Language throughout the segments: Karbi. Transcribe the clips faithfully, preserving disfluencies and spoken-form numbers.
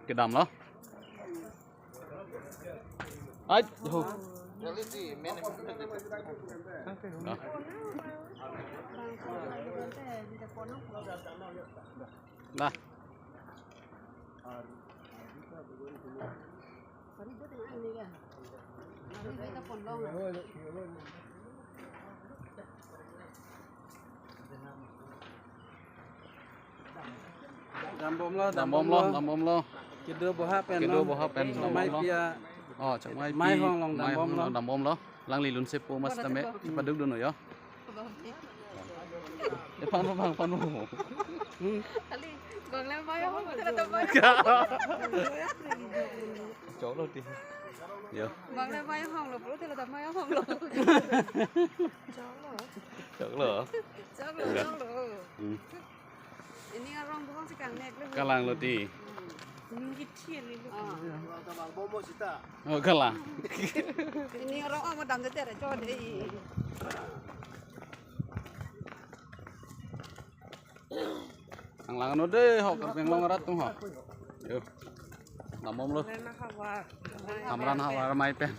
Kedam lo. Ai, ho. Nah. Nah. Dambomlo, dambomlo, dambomlo. Kedo boha pen, kedo boha pen, dambomlo. Chakmai pia. Oh, Chakmai pi. Mai hong along, mai hong dambomlo, along dambomlo. Langli lunsepo mas tame, paduk dun yo. Ya, panu, panu, panu. Hmm. Ali, bang le mai hong, tela ta mai. Choklo ti. Yo. Bang le mai hong lo, bro, tela ta mai hong lo. Choklo. Choklo. Choklo, choklo. Hmm. Ini arong bukan si kang nek lo. Kalang lo ti. Hmm. Ini kecil ini. Ah. Oh, kalang. Ini arong, oh, madam teter, coba deh. Nanglang no dei ho, Karbi Anglong arat atum ho. Yo. Dambomlo. Hamren havar. Hamren havar amei pen.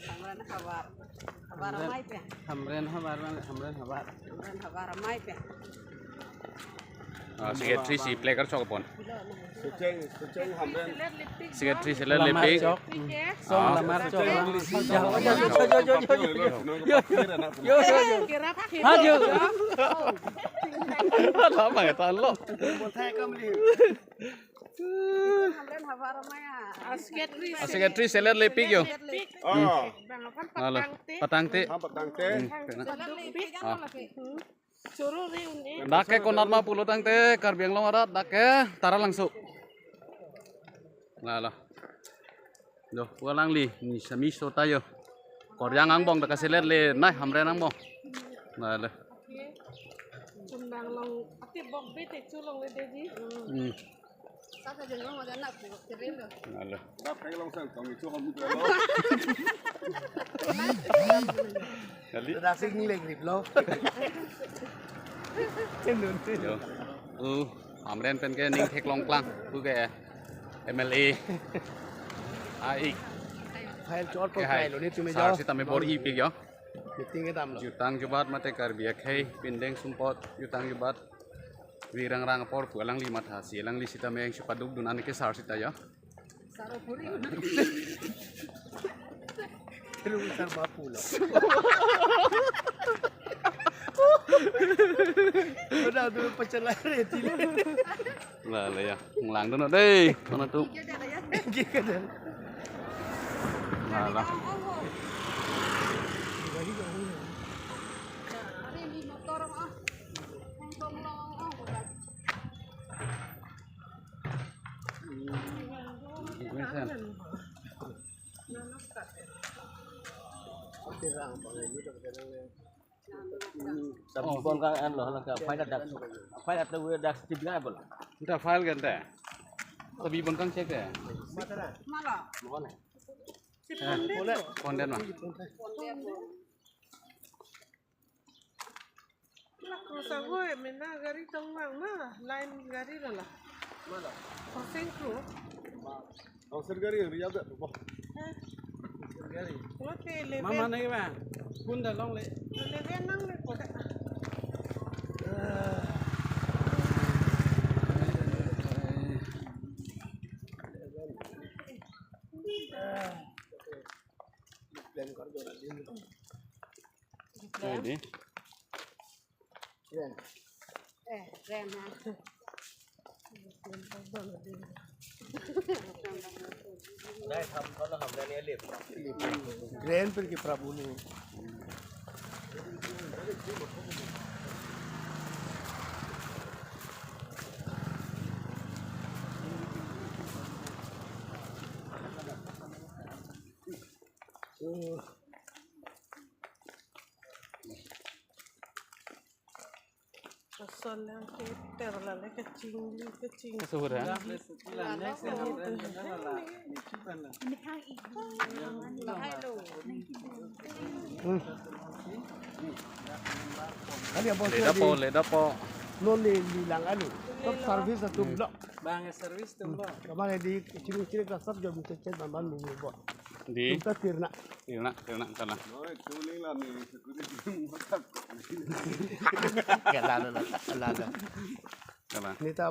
Hamren havar. Havar amei pen. Hamren havar, Hamren havar. Hamren havar amei pen. Ah, secretary si placard chok pon. Secretary seller Lepik. Lepik. Lamar chok. Song, ah, lamar chok. Yo, yo, yo, yo. Yo, yo, yo. Kerap, kerap. Lama ya, tan lo. Hamren havar amei ya. Ah, secretary. Ah, secretary seller Lepik yo. Lepik. Ah. Bang aphan, halo. Patangte. Patangte. Ah, patangte. Hmm. Seller Lepik kan. Ah. Lake. Dak ke konat ma pulo tangte, Karbi Anglong arat dak ke Taralangso. Lalo. Yo, pu alangli, ni sami sota yo. Koryang angbong dak ke seller le, nai Hamren angbong. Lalo. Kundang long, ati bok bete chu longle dei ji. Hmm. Saka jengong aja nak, keren lo. Lalo. Bap kai long sang tong itu kamu tu lo. Kali. Dak sing ni lek rip lo. Cendun. Yo. Uh, Hamren pen ke ning theklong klang. Pu ke M L A. Ai. File chot ko ke hai. File lo ni tu me sar jo. Sita me bor-i pik yo. Meeting kedam lo. Jutang jubat mate Karbi akhei, pindeng sumpot, jutang jubat. Virang rang apor pu alangli matha si, alangli sita meng si paduk dun an ke sar sita ya. Sar opori. Terus sar bapu lo. Udah dulu pecel air ya, Tilo. Lah, lah ya. Ngelang dulu deh. Mana tuh? Gigi ada. Lah, lah. Hari ini motor, ah. Untung lo, ah, bukan. Sabi bon kang an lo, lang ka file dak, file dak tibga bol. Dak file kan te. Sabi bon kang check te. Mana? Mana? Si Ponden. Ponden ma. Ponden. La krusa voi mena gari tong vang ma, line gari la la. Mana? Hoseng kru. Hoseng gari yang riap dah, boh. Hah? Gari. Lo te eleven. Mama nai ba? Punda long le. Eleven nang le koda. Plan kar do na din. Ready? Ren. Eh, Ren, ha. Dai tham kono ham Ren ya lip. Ren per ke Prabhu ne. Oh. Asal yang keter la le kachingli kaching. Kasur ya? Ini hang ibu. Bahai lo. Hmm. Kali abang Leda po, di leda po. Non ni lilang anu. Top service atum lo. Bang service atum lo. Kamar di chirung chirung ka sab jom cecet ban ban mu bo. Di. Tum ta tirna. Tirna, tirna, tirna. Kala, kala, kala. Kala. Neta